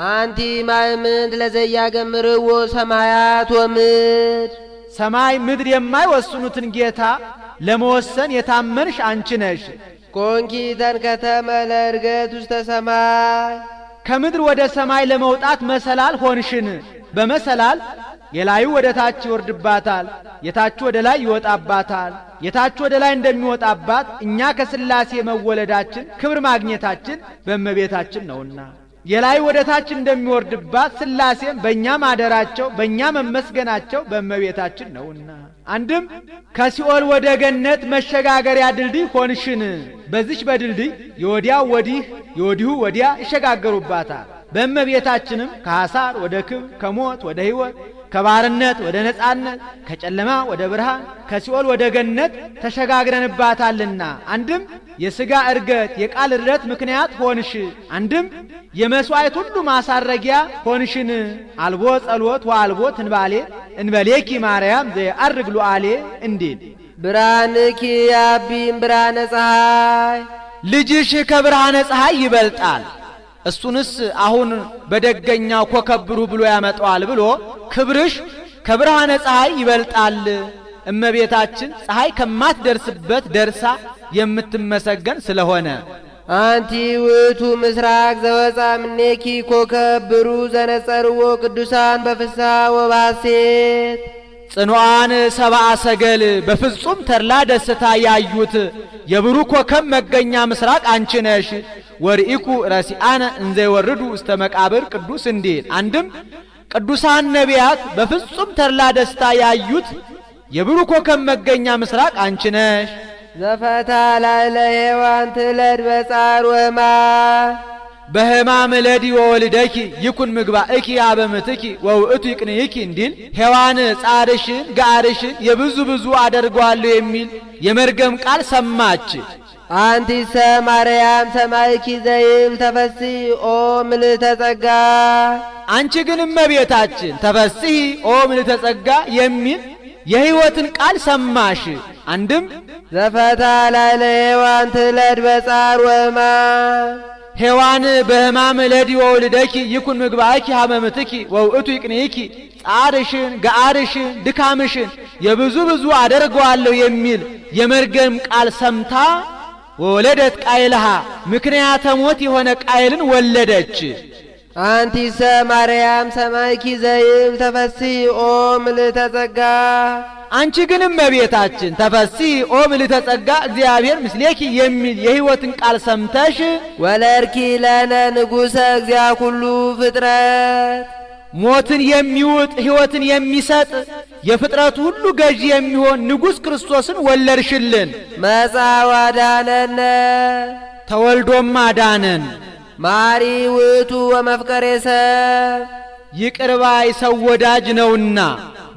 አንቲ ማእምንት ለዘኢያገምርዎ ሰማያት ወምድር ሰማይ ምድር የማይወስኑትን ጌታ ለመወሰን የታመንሽ አንቺ ነሽ። ኮንኪ ተንከተመ ለዕርገት ውስተ ሰማይ ከምድር ወደ ሰማይ ለመውጣት መሰላል ሆንሽን። በመሰላል የላዩ ወደ ታች ይወርድባታል፣ የታቹ ወደ ላይ ይወጣባታል። የታቹ ወደ ላይ እንደሚወጣባት እኛ ከስላሴ መወለዳችን ክብር ማግኘታችን በእመቤታችን ነውና የላዩ ወደ ታች እንደሚወርድባት ስላሴም በእኛ ማደራቸው በእኛ መመስገናቸው በእመቤታችን ነውና። አንድም ከሲኦል ወደ ገነት መሸጋገሪያ ድልድይ ሆንሽን። በዚች በድልድይ የወዲያው ወዲህ የወዲሁ ወዲያ ይሸጋገሩባታል። በእመቤታችንም ከሐሳር ወደ ክብር፣ ከሞት ወደ ሕይወት፣ ከባርነት ወደ ነጻነት፣ ከጨለማ ወደ ብርሃን፣ ከሲኦል ወደ ገነት ተሸጋግረንባታልና። አንድም የሥጋ እርገት የቃል እርረት ምክንያት ሆንሽ። አንድም የመሥዋዕት ሁሉ ማሳረጊያ ሆንሽን። አልቦ ጸሎት ወአልቦ ትንባሌ እንበሌኪ ማርያም ዘየዐርግ ሉዓሌ እንዲል። ብርሃንኪ የዐቢ እምብርሃነ ፀሐይ ልጅሽ ከብርሃነ ፀሐይ ይበልጣል። እሱንስ አሁን በደገኛው ኮከብ ብሩህ ብሎ ያመጣዋል ብሎ ክብርሽ ከብርሃነ ፀሐይ ይበልጣል። እመቤታችን ፀሐይ ከማትደርስበት ደርሳ የምትመሰገን ስለሆነ። አንቲ ውእቱ ምስራቅ ዘወፅአ እምኔኪ ኮከብ ብሩህ ዘነጸርዎ ቅዱሳን በፍስሐ ወበሐሴት ጽኑዓን ሰብአ ሰገል በፍጹም ተድላ ደስታ ያዩት የብሩህ ኮከብ መገኛ ምስራቅ አንቺ ነሽ። ወርኢኩ ረሲአነ እንዘ ይወርዱ ውስተ መቃብር ቅዱስ እንዲል። አንድም ቅዱሳን ነቢያት በፍጹም ተድላ ደስታ ያዩት የብሩህ ኮከብ መገኛ ምስራቅ አንቺ ነሽ። ዘፈትሐ ላዕለ ሔዋን ትለድ በጻር ወሕማም በሕማም እለዲ ወወልደኪ ይኩን ምግባእኪ ኀበ ምትኪ ወውእቱ ይቅንይኪ እንዲል ሔዋን ጻርሽን ጋርሽን የብዙ ብዙ አደርገዋለሁ የሚል የመርገም ቃል ሰማች። አንቲሰ ማርያም ሰማዕኪ ዘይብል ተፈሥሒ ኦ ምልዕተ ጸጋ። አንቺ ግን እመቤታችን ተፈሥሒ ኦ ምልዕተ ጸጋ የሚል የሕይወትን ቃል ሰማሽ። አንድም ዘፈትሐ ላዕለ ሔዋን ትለድ በጻር ወሕማም ሔዋን በሕማም እለዲ ወወልደኪ ይኩን ምግባእኪ ኀበ ምትኪ ወውእቱ ይቅንይኪ ጻርሽን ገአርሽን ድካምሽን የብዙ ብዙ አደርገዋለሁ የሚል የመርገም ቃል ሰምታ ወወለደት ቃይልሃ ምክንያተ ሞት የሆነ ቃይልን ወለደች። አንቲሰ ማርያም ሰማዕኪ ዘይብል ተፈሥሒ ኦ ምልዕተ ጸጋ። አንቺ ግን እመቤታችን ተፈሥሒ ኦ ምልዕተ ጸጋ እግዚአብሔር ምስሌኪ የሚል የሕይወትን ቃል ሰምተሽ ወለድኪ ለነ ንጉሠ እግዚአ ኩሉ ፍጥረት ሞትን የሚውጥ ሕይወትን የሚሰጥ የፍጥረቱ ሁሉ ገዢ የሚሆን ንጉሥ ክርስቶስን ወለድሽልን። መጽአ ወአድኀነነ ተወልዶም አዳነን። መሐሪ ውእቱ ወመፍቀሬ ሰብእ ይቅር ባይ ሰው ወዳጅ ነውና።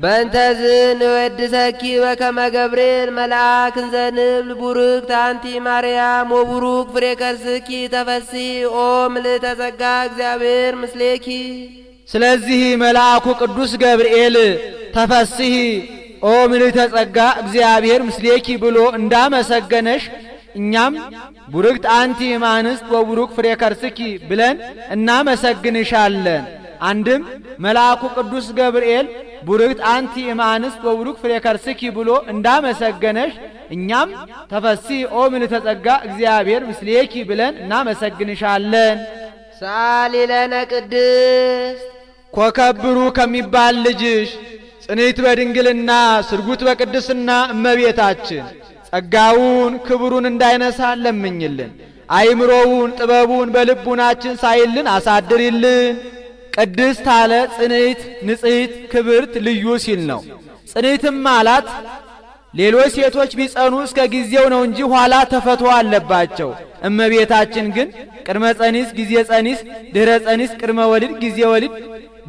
በእንተዝ ንወድሰኪ በከመ ገብርኤል መልአክ እንዘ ንብል ቡርክት አንቲ ማርያም ወቡሩክ ፍሬ ከርስኪ ተፈሥሒ ኦ ምልዕተ ጸጋ እግዚአብሔር ምስሌኪ። ስለዚህ መልአኩ ቅዱስ ገብርኤል ተፈሥሒ ኦ ምልዕተ ጸጋ እግዚአብሔር ምስሌኪ ብሎ እንዳመሰገነሽ እኛም ቡርክት አንቲ እምአንስት ወቡሩክ ፍሬ ከርስኪ ብለን እናመሰግንሻለን። አንድም መልአኩ ቅዱስ ገብርኤል ቡርክት አንቲ እምአንስት ወቡሩክ ፍሬ ከርስኪ ብሎ እንዳመሰገነሽ እኛም ተፈሥሒ ኦ ምልዕተ ጸጋ እግዚአብሔር ምስሌኪ ብለን እናመሰግንሻለን። ሰአሊ ለነ ቅድስት ኮከብ ብሩህ ከሚባል ልጅሽ ጽንዕት በድንግልና ስርጉት በቅድስና እመቤታችን ጸጋውን ክብሩን እንዳይነሳ ለምኝልን። አይምሮውን ጥበቡን በልቡናችን ሳይልን አሳድሪልን። ቅድስት አለ ጽንዕት፣ ንጽሕት፣ ክብርት፣ ልዩ ሲል ነው። ጽንዕትም አላት ሌሎች ሴቶች ቢጸኑ እስከ ጊዜው ነው እንጂ ኋላ ተፈትሖ አለባቸው። እመቤታችን ግን ቅድመ ጸኒስ ጊዜ ጸኒስ፣ ድኅረ ጸኒስ ቅድመ ወሊድ ጊዜ ወሊድ፣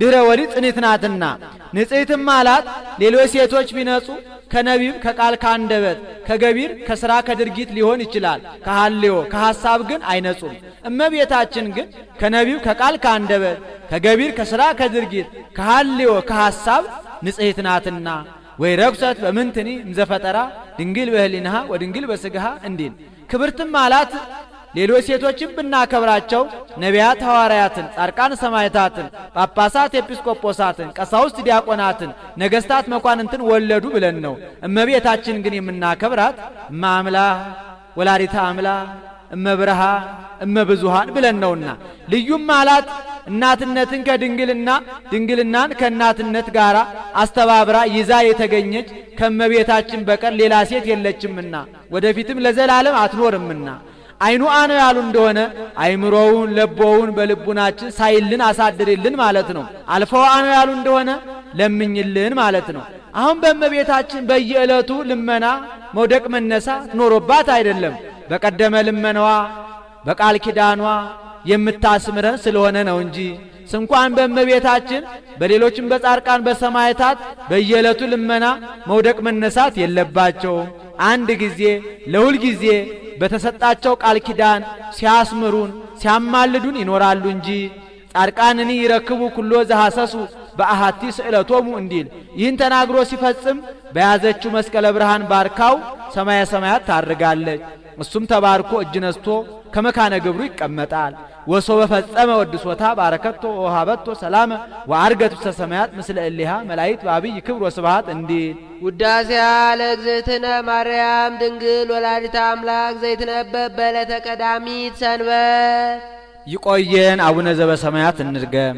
ድኅረ ወሊድ ጽንዕት ናትና። ንጽሕትም አላት ሌሎች ሴቶች ቢነጹ ከነቢብ ከቃል ከአንደበት ከገቢር ከስራ ከድርጊት ሊሆን ይችላል። ከሐልዮ ከሐሳብ ግን አይነጹም። እመቤታችን ግን ከነቢብ ከቃል ከአንደበት ከገቢር ከስራ ከድርጊት ከሐልዮ ከሐሳብ ንጽሕት ናትና። ወኢረኵሰት በምንትኒ እምዘፈጠራ ድንግል በህሊናሃ ወድንግል በስጋሃ እንዲል። ክብርትም አላት ሌሎች ሴቶችን ብናከብራቸው ነቢያት ሐዋርያትን፣ ጻድቃን ሰማዕታትን፣ ጳጳሳት ኤጲስቆጶሳትን፣ ቀሳውስት ዲያቆናትን፣ ነገስታት መኳንንትን ወለዱ ብለን ነው። እመቤታችን ግን የምናከብራት እመ አምላክ ወላዲተ አምላክ እመ ብርሃን እመ ብዙሃን ብለን ነውና። ልዩም አላት እናትነትን ከድንግልና ድንግልናን ከእናትነት ጋር አስተባብራ ይዛ የተገኘች ከእመቤታችን በቀር ሌላ ሴት የለችምና ወደፊትም ለዘላለም አትኖርምና። አይኑ ነው ያሉ እንደሆነ አይምሮውን ለቦውን በልቡናችን ሳይልን አሳድርልን ማለት ነው። አልፈው ነው ያሉ እንደሆነ ለምኝልን ማለት ነው። አሁን በእመቤታችን በየዕለቱ ልመና መውደቅ መነሳት ኖሮባት አይደለም። በቀደመ ልመናዋ በቃል ኪዳኗ የምታስምረን ስለሆነ ነው እንጂ ስንኳን በእመቤታችን በሌሎችም በጻድቃን በሰማዕታት በየዕለቱ ልመና መውደቅ መነሳት የለባቸውም። አንድ ጊዜ ለሁል ጊዜ በተሰጣቸው ቃል ኪዳን ሲያስምሩን ሲያማልዱን ይኖራሉ እንጂ ጻድቃንኒ ይረክቡ ኩሎ ዘሐሰሱ በአሃቲ ስዕለቶሙ እንዲል። ይህን ተናግሮ ሲፈጽም በያዘችው መስቀለ ብርሃን ባርካው ሰማየ ሰማያት ታርጋለች። እሱም ተባርኮ እጅ ነስቶ ከመካነ ግብሩ ይቀመጣል። ወሶበ ፈጸመ ወድሶታ ባረከቶ ወሃበቶ ሰላመ ወአርገት ውስተ ሰማያት ምስለ እሊሃ መላእክት በአብይ ክብር ወስብሐት እንዲል። ውዳሴሃ ለእግዝእትነ ማርያም ድንግል ወላዲተ አምላክ ዘይትነበብ በዕለተ ቀዳሚት ሰንበት። ይቆየን። አቡነ ዘበሰማያት እንድገም።